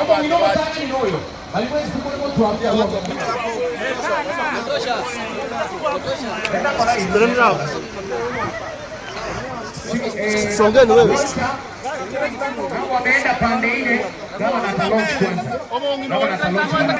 Omong'ina omotang'ani noyo, baria mwensi timori gotwara korwa Wameenda pande ile, gavana atalaunch kwanza. Gavana atalaunch kwanza.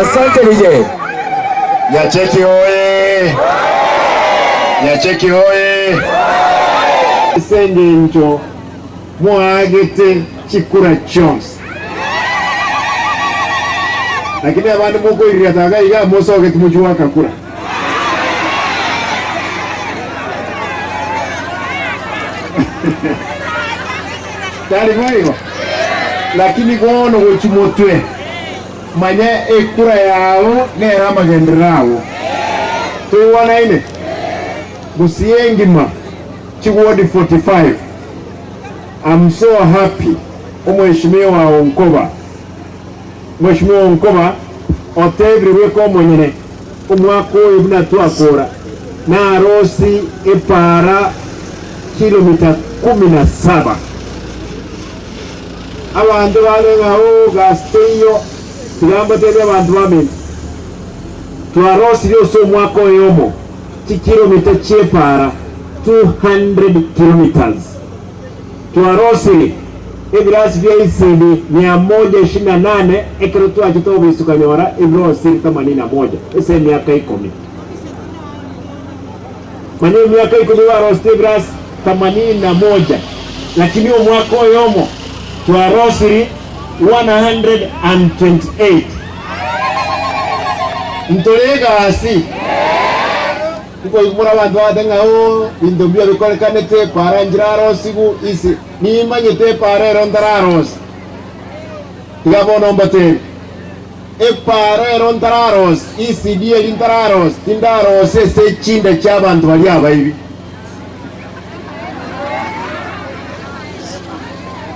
Asante DJ. Nyacheki hoye! Nyacheki hoye! Ase engencho Moagete chikura chionsi. Lakini abande mokoiriria iga iga mosoke timochi goaka kura. Tari boigo? Lakini bono gochia motwe, manya ekura yao nere amagenderero ao. Toigwanaine? Gusii engima chiwodi 45. I'm so happy omweshimiwa Onkoba, Mweshimiwa Onkoba otebire bweka omonyene omwaka oyo buna twakora narosi epaara kilomita kumi na saba. Abanto bare ng'a oo gasi teiyo, tiga mbatebie abanto baminto, twarosirie ase omwaka oyomo chikilomita chi'epaara 200 kilometres. Twarosirie ebirasi bia isini mia moja ishirini na nane ekero twachete obisi tukanyora ebirosiri themanini na moja ase emiaka ikomi. Manya emiaka ikomi barosete ebirasi themanini na moja, lakini omwaka oyomo twarosiri 128. Ntore egasi. Nkoigwa abanto bagoteba ng'a oo, binto mbuya bikorekanete, epaara njirarosigwe ise. Nimanyete epaara ero ntararosia. Tiga bono mbateebie, epaara ero ntararosia, ECD eria ntararosia, tindarosia ase echinda chi'abanto baria abaibi.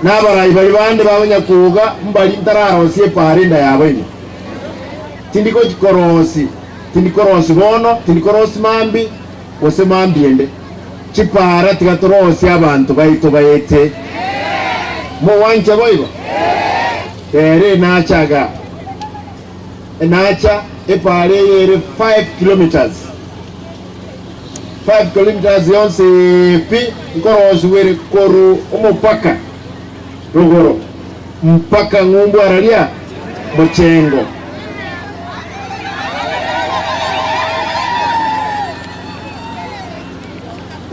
Na abarai baria bande babanyakuuga mbaria ntararosia epaara enda yabo ime. Tindi gochia korosia. Tindi korosia bono, tindi korosia mambia, gose mambia ende. Chipaara tiga torosie abanto baito baete. Mogwancha boigo? Ere enacha igaa. Enacha epaara eye ere five kilometres. Five kilometres yonsi pi nkorosiwa ere korwa omopaka rogoro mpaka ng'umbu araria mochengo.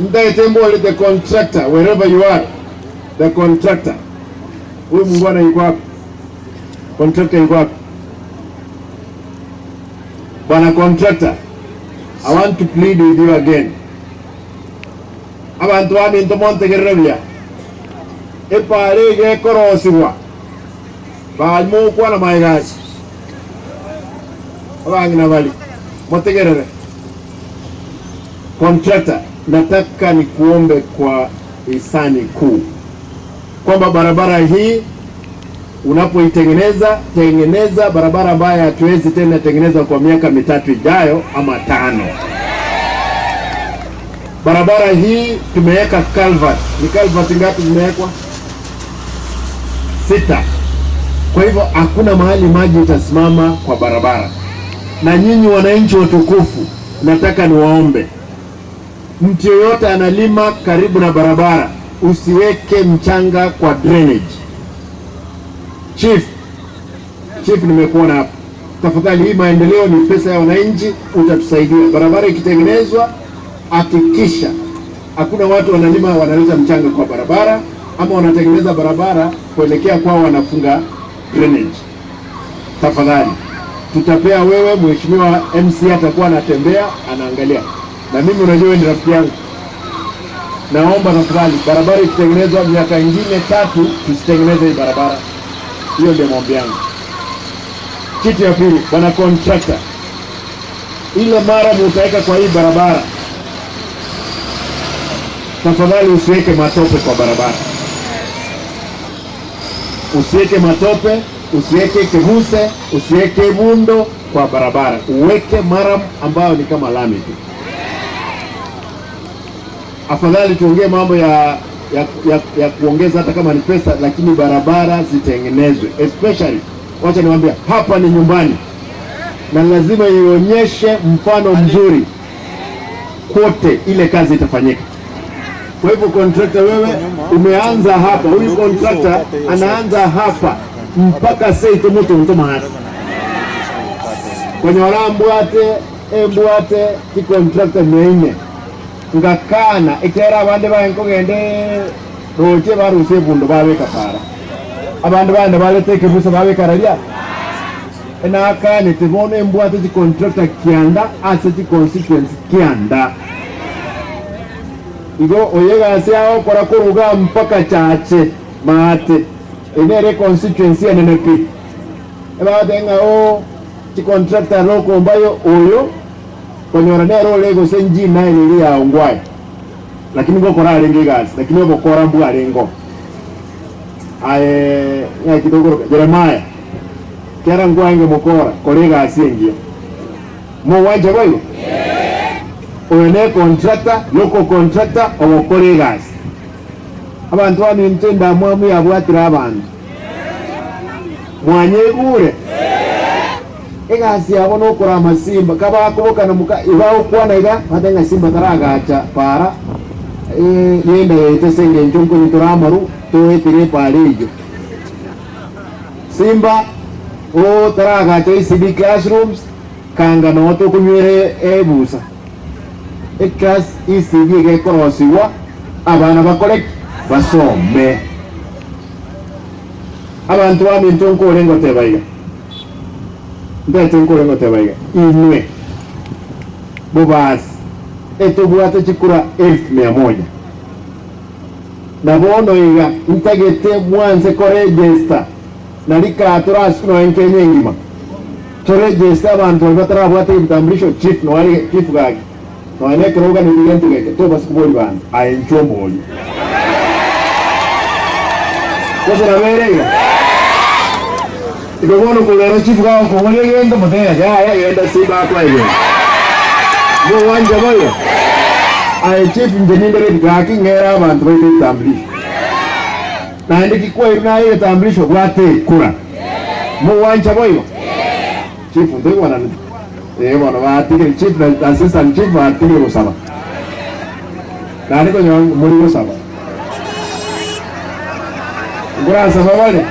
Ntagete mbore the contractor wherever you are, the contractor. Huyu mungwana yuko wapi? Contractor yuko wapi? Bwana contractor, I want to plead with you again. Abanto baminto montegerere buya. Epaara eye ekorosigwa, baria mogokwana magega aye, abang'ina baria, motegerere. Contractor, nataka nikuombe kwa hisani kuu kwamba barabara hii unapoitengeneza, tengeneza barabara ambayo hatuwezi tena tengeneza kwa miaka mitatu ijayo ama tano. Barabara hii tumeweka culvert. Ni culvert ngapi zimewekwa? Sita. Kwa hivyo hakuna mahali maji itasimama kwa barabara. Na nyinyi wananchi watukufu, nataka niwaombe, mtu yoyote analima karibu na barabara, usiweke mchanga kwa drainage. Chief, Chief, nimekuona hapa. Tafadhali, hii maendeleo ni pesa ya wananchi, utatusaidia. Barabara ikitengenezwa, hakikisha hakuna watu wanalima wanaleta mchanga kwa barabara, ama wanatengeneza barabara kuelekea kwao wanafunga drainage. Tafadhali, tutapea wewe mheshimiwa MC atakuwa anatembea anaangalia, na mimi unajua wewe ni rafiki yangu. Naomba tafadhali, barabara ikitengenezwa miaka ingine tatu tusitengeneze hii barabara. Hiyo ndio maombi yangu. Kitu ya pili, bwana contractor, ile mara mutaweka kwa hii barabara. Tafadhali usiweke matope kwa barabara, usiweke matope, usiweke kebuse, usiweke bundo kwa barabara, uweke maram ambayo ni kama lami tu. Afadhali tuongee mambo ya ya, ya, ya kuongeza hata kama ni pesa, lakini barabara zitengenezwe. Especially, wacha niwaambie, hapa ni nyumbani na lazima ionyeshe mfano mzuri kote, ile kazi itafanyika. Kwa hivyo contractor, wewe umeanza hapa, huyu contractor anaanza hapa mpaka seito mutuntu mahali konyora mbwate embwate chicontractor mia ine ngakana ekero abande baye nkogende roche barusia ebundo babeka para abande baende barete ekebusa babeka raria enakanete bono embwate chicontractor kianda ase chiconstituency kianda. Igo oyo egasi agokora koruga mpaka chache maate, eye nere econstituency enene pi. Ebagoteba ng'a oo chicontractor rokombayo oyo konyora nere ore gose G9 eria ya Ongwae, lakini ngokora arenge egasi lakini obokora mbwarenge oo. Aye ng'aki tokoroka Jeremiah, kera nkwange mokora, kora egasi engiya. Mogwancha boigo? Oyo ne contractor, local contractor ogokora egasi. Abanto baminto endamwamu yabwatire abanto. Mwanyeigure? Egasi yabo nokorama simba. Kabakobokana moka ibagokwana iga, bate ng'a simba taragacha para eh, yenda yaito ase engencho nkonywa tore amaru toetire epara eyio. Simba oo taragacha ECD classrooms, Kanga noo tokonywera ebusa. Eclass ECD iga ekorosigwa abana bakore ki? Basome. Abanto baminto nkore ngoteba iga, ntaete nkore ngoteba iga, inwe bobasi etobwate chikura elfu mia moja na bono iga ntagete mwanse koregister Nari kaa torasike nonya Kenya engima toregeste abanto baria batarabwate ebitambulisho chief noare chief gaki nonya nekero oganetie gento geke tobasa kobori banto aye inchuo omorie gose nabo ere iga igo bono korwa chief gagokoboria egento motebie ng'a yaya genda simba akoe egento mogwancha boigo aye chief inche ninde ready gaki ng'ere abanto baito ebitambulisho. Naende ki kwairwe naye egetambulisho bwate ekura. Mogwancha boigo? Chief ntoigwananeti? Ee bono batigire chief na assistant chief batigire gosaba. Naende konyora mori gosaba. Nkorasaba bare?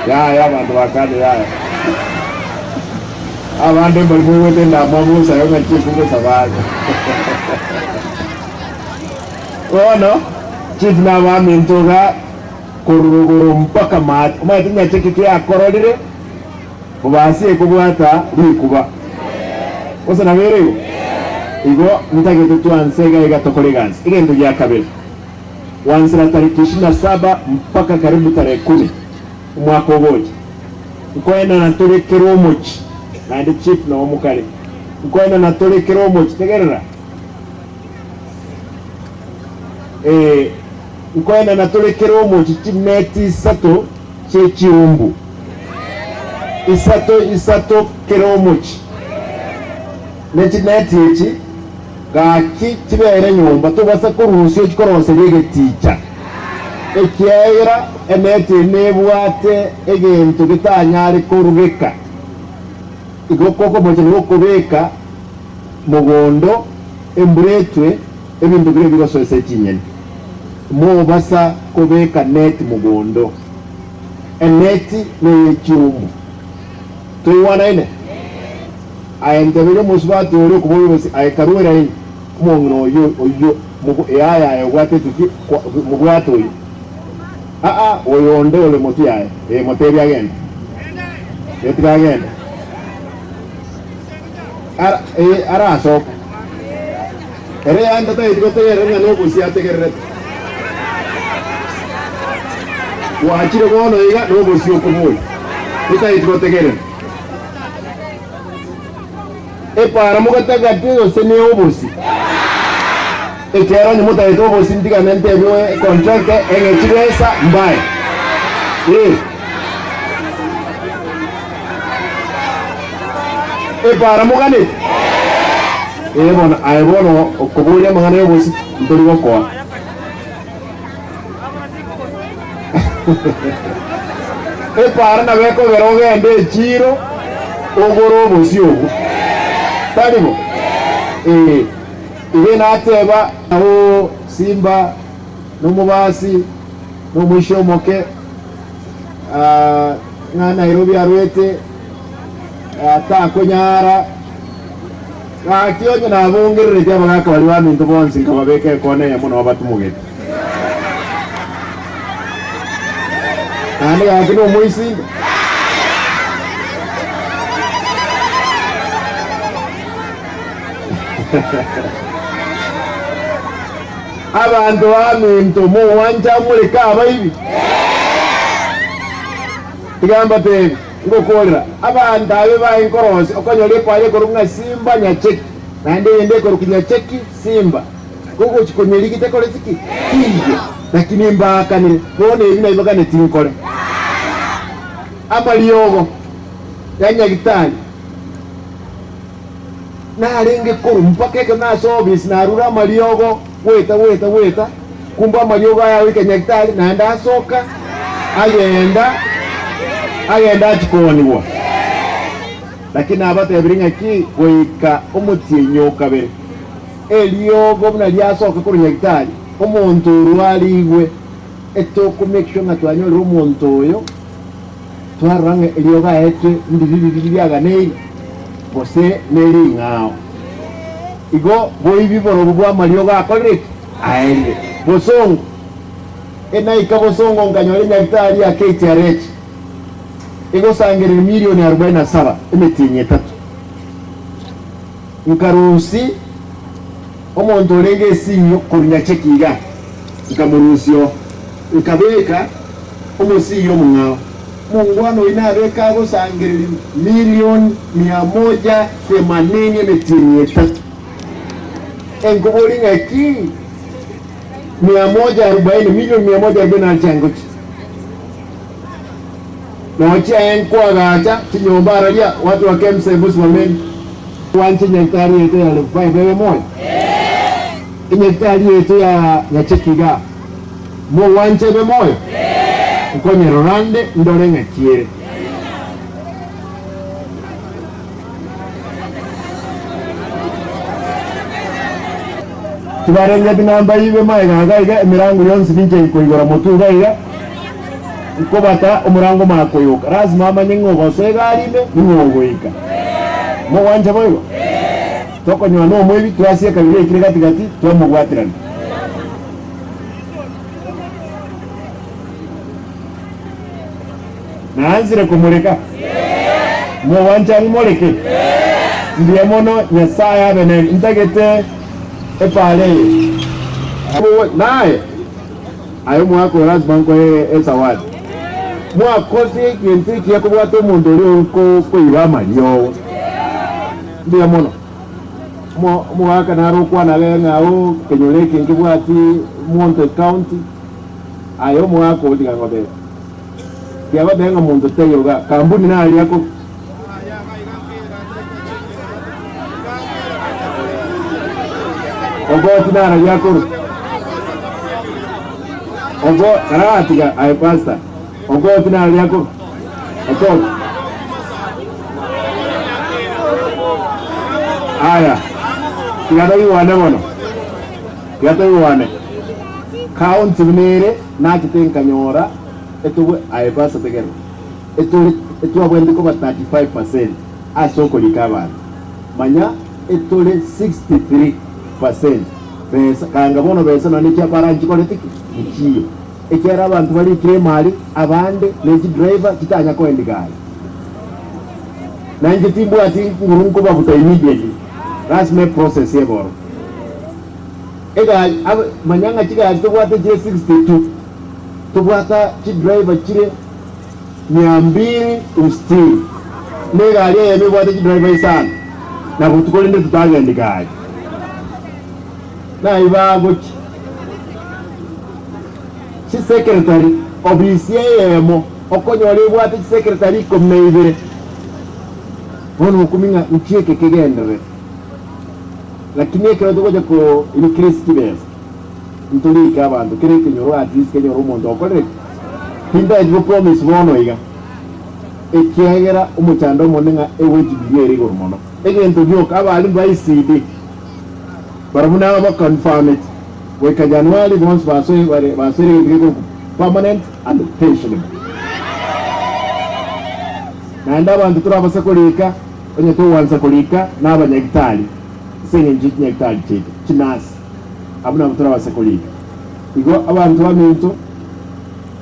Yaya abanto bakane yaya. Abande mbari moigwete endamwamu gosabe ng'a chief ngosaba are. Bono chief na abaminto iga korwa rogoro mpaka maate, omanyete ng'a cheki kiakororire bobasi ekobwata rikuba. Gose nabo ere igo? Igo ntagete twanse iga iga tokore egasi. Egento gia kabere, gwansera tariki ishirini na saba mpaka karibu tarehe kumi omwaka ogocha, nkoenana tore kera omochie, naende chief noo mokare, nkoenana tore kera omochie, tegerera. Ee, nkoenana tore kera omochie chimeti isato chi'echiumbu, isato isato kera omochie, ne chineti echi gaki chibere nyomba, tobasa korusia ochikoroseria egeticha, ekiagera eneti eye nebwate egento getanyare korugeka. Igo kokomocha nigo okobeka mogondo, embura etwe, ebinto biria bigosoa ase chinyeni. Mobasa kobeka neti mogondo. Eneti neye chiumbu. Toigwanaine? Aye nteberia omosubati oria okoboria gose aye karue raini, omong'ina oyio oyio mobo yaya aye obwate etuki kwa mobwate oyio. Aa oyo onde ore motwe yaye, ee motebie agende. Ee tiga agende. Ara, ee, arasoka. Ere yande tageti gotegerera ng'a nobosie ategererete. Gwachire bono iga nobosie okoboria. Totageti gotegerera. Epaara mogatagati gose ne obosie. Ekiagera onye motagete obosie ntigane ntebie econtractor eng'e chibesa mbae. Ee. Epaara moganeti? Ee bono, aye bono okoboria amang'ana y'obosie ntori gokoa. Epaara nabo ekogera ogende echiiro ogore obosie obwo. Tari bo? Ee. Igo nateba, Oo, Simba, nomobasi, nomoisia omoke, ng'a Nairobi arwete, takonyara. Gaki onye nabongereretie abagaaka baria baminto bonsi, nkababeka ekona eyemo nabo batumogete. Naende gaki nomoisinde. Abanto baminto, mogwancha moreke abaibi? Tiga mbateebie, ngokoorera, abanto abe baye nkorosia okonyora ekwaya ekorokwa ng'a Simba Nyacheki, naende eyende ekorokwa Nyacheki Simba, kogochia konyerigi tekoreti ki? Teiyo. Naki nimbaakanire, bono ebi nabibaganeti nkore. Amariogo ya Nyagitari. Narenge korwa mpaka ekero nase ofisi narure amariogo goeta goeta goeta, kumbe amariogo aya agoika Nyagetari naende asoka agenda agenda achia koonigwa. Lakini nabatebirie ng'aki goika omotienyi o kabere, eriogo buna riasoka korwa Nyagetari, omonto orwarigwe, etoko make sure ng'a twanyorire omonto oyo. Twarora ng'a eriogo aetwe ndiri riria riaganeiri, gose nering'ao. Igo boibi borobwo bw'amariogo akorire ki? Aerire. Bosongo. Enaika bosongo nkanyora enyagitari ya KTRH egosangereria milioni arobaini na saba emetienyi etato. Nkarusia omonto orenge esiyo korwa Nyacheki igaa, nkamorusia oo, nkabeka omosiyo omong'ao. Mongwana oyio nabeke agosangereria milioni mia moja themanini emetienyi etato. Enkobori ng'aki? Mia moja arubaini, milioni mia moja arubaini nare chiangochi. Nonya chiaye nkoagacha chinyomba araria, watu wa Kemsa hebu simameni. Bwanche nyagetari yaito ya level 5 ebe moyo? Enyagetari yaito ya Nyacheki igaa, mogwancha ebe moyo? Nkonyerora nde ndore ng'aki ere. Tibarengeti ng'a mbaibe magega iga iga, emerango yonsi ninche nkoigora motwe iga iga, nkobata omorango omanye koyoka. Lazima amanye ng'a ogosoa egari ime ning'o ogoika. Mogwancha boigo? Tokonyora nomoibi, twasieka riria ekire gati gati, twamobwaterana. Naansire komoreka? Mogwancha ng'moreke? Mbuya mono, Nyasae abe nere. Ntagete epaara eye. Naye aye omwaka oyo lasima nkoe esawadi. Mwakote egento ekiya kobwata omonto oria okoiba amariogo. Mbuya mono. Omogaka nare okwana iga ng'a oo kenyoro eke nkebwati monto ecounty. Aye omogaka oo tiga ngotebe. Tiagoteba ng'a monto taiyo igaa. Kampuni naria ako. Ogoti nararia akorwa. Ogo taratiga aye pastor. Ogoti nararia akorwa. Okot. Aya. Tiga toigwane bono. Tiga toigwane. County buna ere nachete nkanyora etogwe aye pastor tegerera. Etore etwabwenerete koba 35 percent ase okorika abanto. Manya etore 63 percent besa kanga bono besa nonye chiapara nchikoreti ki? Nchiyo. Ekiagera abanto barikire emari abande ne chidriver chitanya koendi gari. Na inche timbwati nguru nkobabuta immediately. Lasima eprocess eboro. Egari manya ng'a chigari tobwate chire 62 tobwata chidriver chire mia mbili sitini, na egari eyemo ebwate chidriver isano, na botuko rende totagenda gari. Naye bagochia chisekretari obisi eyemo okonyora ebwate chisekretari ikomi na ibere. Bono okumia ng'a nki eke kegendererete. Lakini ekero togocha ko increase chibesa, ntorike abanto kera ekenyoro at least kenyore omonto okorire ki? Tintageti go promise bono iga, ekiagera omochando omonene ng'a ewage bill ere igoro mono. Egento gioka abalimu ba ECD barabwo nabo ba confirmeti goika January bonsi basoe bare basoire egento gekorokwa permanent and pensionable. Naende abanto torabase korika onye togwansa korika na abanyagitari ase engencho ye chinyagitari chiaito, chinurse, abwo nabo torabase korika. Igo abanto baminto.